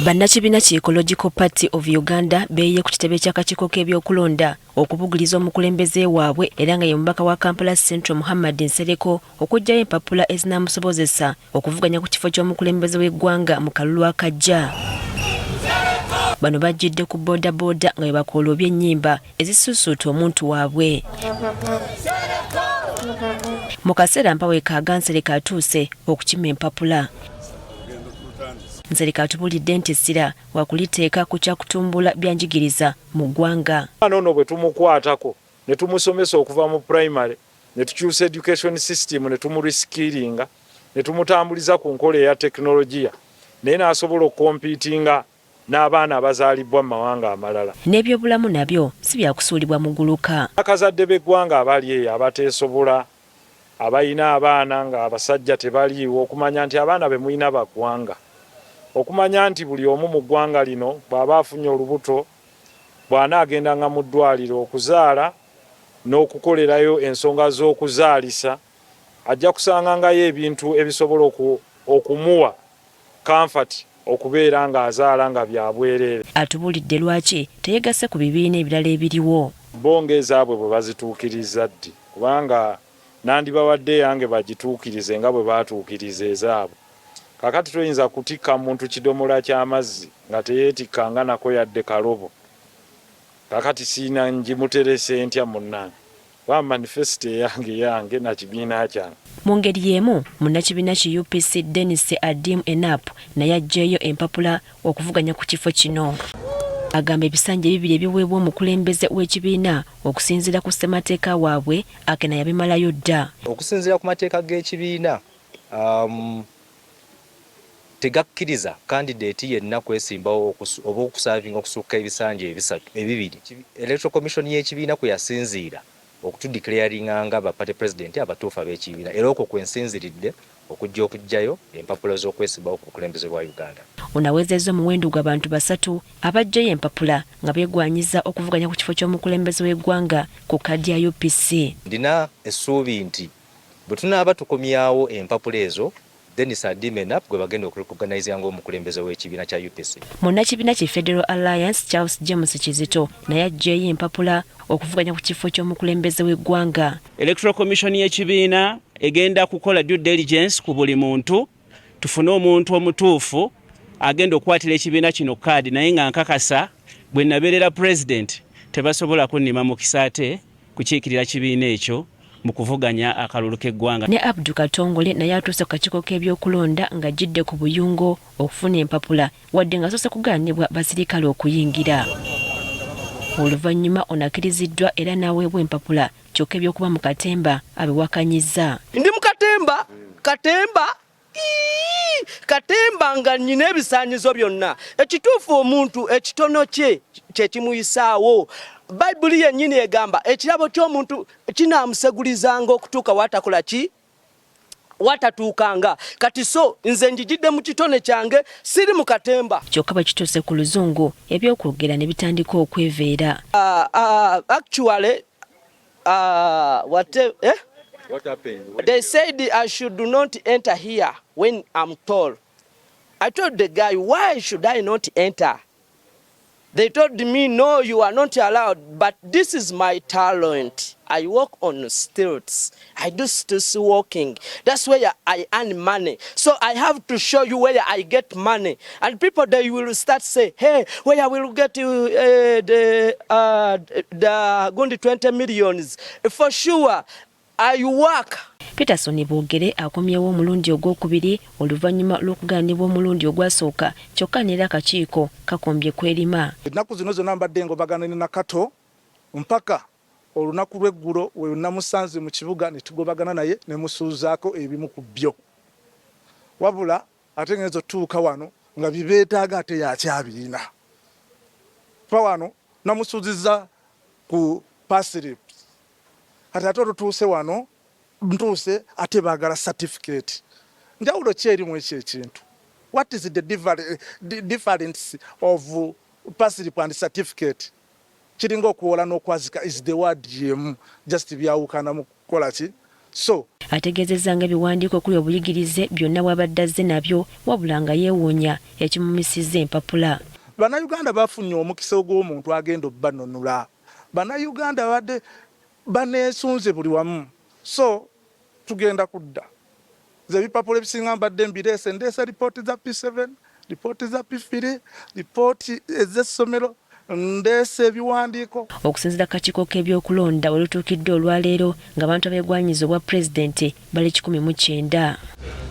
Bannakibiina ki Ecological Party of Uganda beeyiye ku kitebe ky'akakiiko k'ebyokulonda okubuguliza omukulembeze waabwe era nga ye mubaka wa Kampala Central Muhammad Nsereko okuggyayo empapula ezinaamusobozesa okuvuganya ku kifo ky'omukulembeze w'eggwanga mu kalulu akajja. Bano bajjidde ku boodabooda nga bwe bakooloobye ennyimba ezisuusuuta omuntu waabwe. Mu kaseera mpawekaaga Nsereko atuuse okukima empapula. Nsereko atubulidde nti essira wakuliteeka ku kya kutumbula byanjigiriza mu ggwanga. Omwana ono bwe tumukwatako ne tumusomesa okuva mu primary ne tukyusa education system ne tumureskillinga ne tumutambuliza ku nkola eya tekinologiya naye n'asobola okukompiitinga n'abaana abazaalibbwa mu mawanga amalala. N'ebyobulamu nabyo si byakusuulibwa muguluka. Bakazadde b'eggwanga abali eyo abateesobola, abalina abaana nga abasajja tebaliiwo okumanya nti abaana be mulina ba ggwanga. Okumanya nti buli omu mu ggwanga lino bw'aba afunye olubuto bw'anaagendanga mu ddwaaliro okuzaala n'okukolerayo ensonga z'okuzaalisa ajja kusangangayo ebintu ebisobola okumuwa comfort okubeera ng'azaala nga bya bwereere. Atubuulidde lwaki teyegasse ku bibiina ebirala ebiriwo. Bo ng'ezaabwe bwe bazituukirizza ddi? Kubanga nandibawadde eyange bagituukirize nga bwe baatuukiriza ezaabwe. Kaakati toyinza kutikka muntu kidomola ky'amazzi nga teyeetikkanga nako yadde kalobo. Kaakati sirina ngimuterese ntya munnange? Kuba manifesito eyange yange na kibiina kyange. Mu ngeri y'emu munnakibiina ki UPC Denis Adim Enap naye aggyeeyo empapula okuvuganya ku kifo kino. Agamba ebisanja ebibiri ebiweebwa omukulembeze w'ekibiina okusinziira ku ssemateeka waabwe Akena yabimalayo dda. Okusinziira ku mateeka g'ekibiina um, tegakkiriza kandideeti yenna kwesimbawo oba okusaavinga okusukka ebisanja ebisatu ebibiri. Electoral Commission y'ekibiina kwe yasinziira okutudeclaringa nga ba party president abatuufu ab'ekibiina era okwo kwe nsinziridde okujja okuggyayo empapula z'okwesimbawo ku bukulembeze bwa Uganda. Ono awezezza omuwendo gw'abantu basatu abaggyeyo empapula nga beegwanyiza okuvuganya ku kifo ky'omukulembeze w'eggwanga ku kkaadi ya UPC. Ndina essuubi nti bwe tunaaba tukomyawo empapula ezo, Denis Adiime Nap gwe bagenda okurecognizinga ng'omukulembeze w'ekibiina kya UPC. Munnakibiina ki Federal Alliance Charles James Kizito naye aggyeeyo empapula okuvuganya ku kifo ky'omukulembeze w'eggwanga. Electoral Commission y'ekibiina egenda kukola due diligence ku buli muntu tufune omuntu omutuufu agenda okukwatira ekibiina kino kaadi, naye nga nkakasa bwe nabeerera president tebasobola kunnima mukisa ate kukiikirira kibiina ekyo mu kuvuganya akalulu k'eggwanga. Ne Abdu Katongole naye atuuse ku kakiiko k'ebyokulonda ng'ajjidde ku buyungo okufuna empapula wadde ng'asoose kugaanibwa basirikale okuyingira. Oluvannyuma ono akkiriziddwa era n'aweebwa empapula kyokka eby'okuba mu katemba abiwakanyizza. Ndi mu katemba, katemba katemba nga nnyina ebisaanyizo byonna. Ekituufu omuntu ekitono kye kye kimuyisaawo. Bayibuli yennyini egamba ekirabo ky'omuntu kinaamusegulizanga okutuuka watakola ki watatuukanga. Kati so nze njijidde mu kitone kyange, siri mu katemba. Kyokka bwe kituuse ku Luzungu ebyokwogera ne bitandika okweveera. Actually, what, eh? What happened? They said I should not enter here when I'm tall. I told the guy, why should I not enter? They told me, no, you are not allowed, but this is my talent. I work on stilts. I do stilts walking. That's where I earn money. So I have to show you where I get money. And people, they will start say, hey, where I will get the gundi 20 millions. For sure, I work. Peterson Bogere akomyewo omulundi ogwokubiri oluvannyuma lw'okugaanibwa omulundi ogwasooka kyokka n'era akakiiko kakombye kwerima. Ennaku zino zonna mbadde ngobagana ne Nakato mpaka olunaku lw'eggulo we namusanze mu kibuga ne tugobagana naye ne musuuzaako ebimu ku byo wabula ate ngenze otuuka wano nga bye beetaaga ate yakyabirina kuba wano namusuuzizza ku payslip kati ate olutuuse wano ntuuse ate baagala certificate. Njawulo ki eri mu ekyo ekintu? What is the difference of payslip and certificate? Kiringa okuwola n'okwazika is the word yemu just byawukana mu kukola ki? So Ategeezezza ng'ebiwandiiko okuli obuyigirize byonna bw'abadde azze nabyo wabula nga yeewuunya ekimumisizza empapula. Bannayuganda bafunye omukisa ogw'omuntu agenda obbanunula. Bannayuganda babadde baneesunze buli wamu so tugenda kudda. Nze ebipapula ebisinga mbadde mbireese, ndeese lipooti za P7, lipooti za P3, lipooti ez'essomero, ndeese ebiwandiiko. Okusinziira ku kakiiko k'ebyokulonda we lutuukidde olwaleero ng'abantu abeegwanyiza obwa pulezidenti bali 190.